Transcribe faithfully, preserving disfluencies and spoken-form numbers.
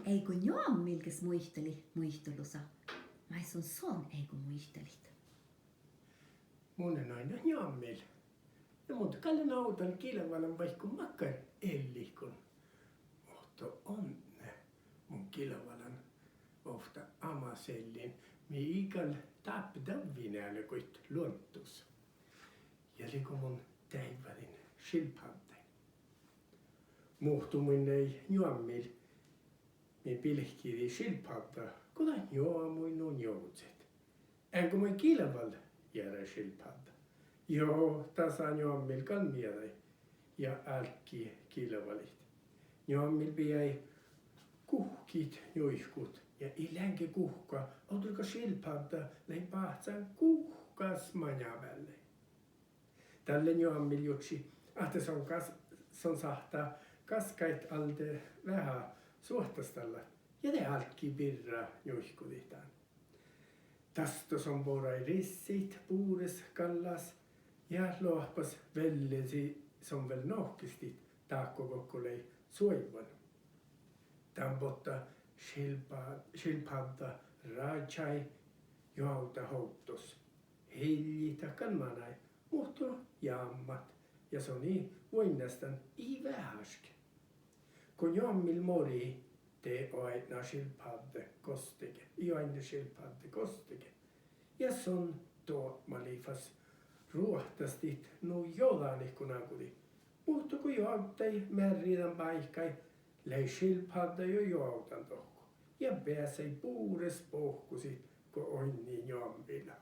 Eai go Njoammil ges muitalit muitalusa, vai son son eai go muitalit? Mun lean oainnát Njoammil. Ja mun gal lean ovdan gilvalan vaikko makkár eallihkon. Muhto odne mun gilvalan ovtta amas eallin, mii ii gal dáppe davvin eale goit luonddus. Ja lei go mun deaivvadin skildpaddaid. Muhtumin lei Njoammil, mii bilkidii skildpadda go dat njoamuin nu njođđet. Ean go moai gilval jearai skildpadda? Jo, dasa Njoammil gal mieđai ja álggii gilvalit. Njoammil bijai guhkit njuikut ja ii leage guhká ovdal go skildpadda lei báhcán guhkás maŋábeallái. Dalle Njoammil jurddašii ahte son gas-, son sáhttá gaskkaid alde veahá suohttastallat, ja de álggii birra njuikudit dán. Dasto son borai rissit bures gallas ja loahpas vellesii son vel nohkestit dákko gokko lei suoivvan. Dan botta skilpa-, skildpadda rádjái joavdá ovddos. Hiljit dat gal manai, muhto jámmat, ja son ii vuoiŋŋas dan ii veaháš. Go Njoammil morii, de oaidná skildpadde gostege, ii oaidne skildpadde gostege. Ja son doapmallii fas ruohtastit nu jođánit go nagodii. Muhto go joavddai mearridan báikái, lei skildpadda juo joavdan dohko ja beasai bures bohkosit go oinnii Njoammila.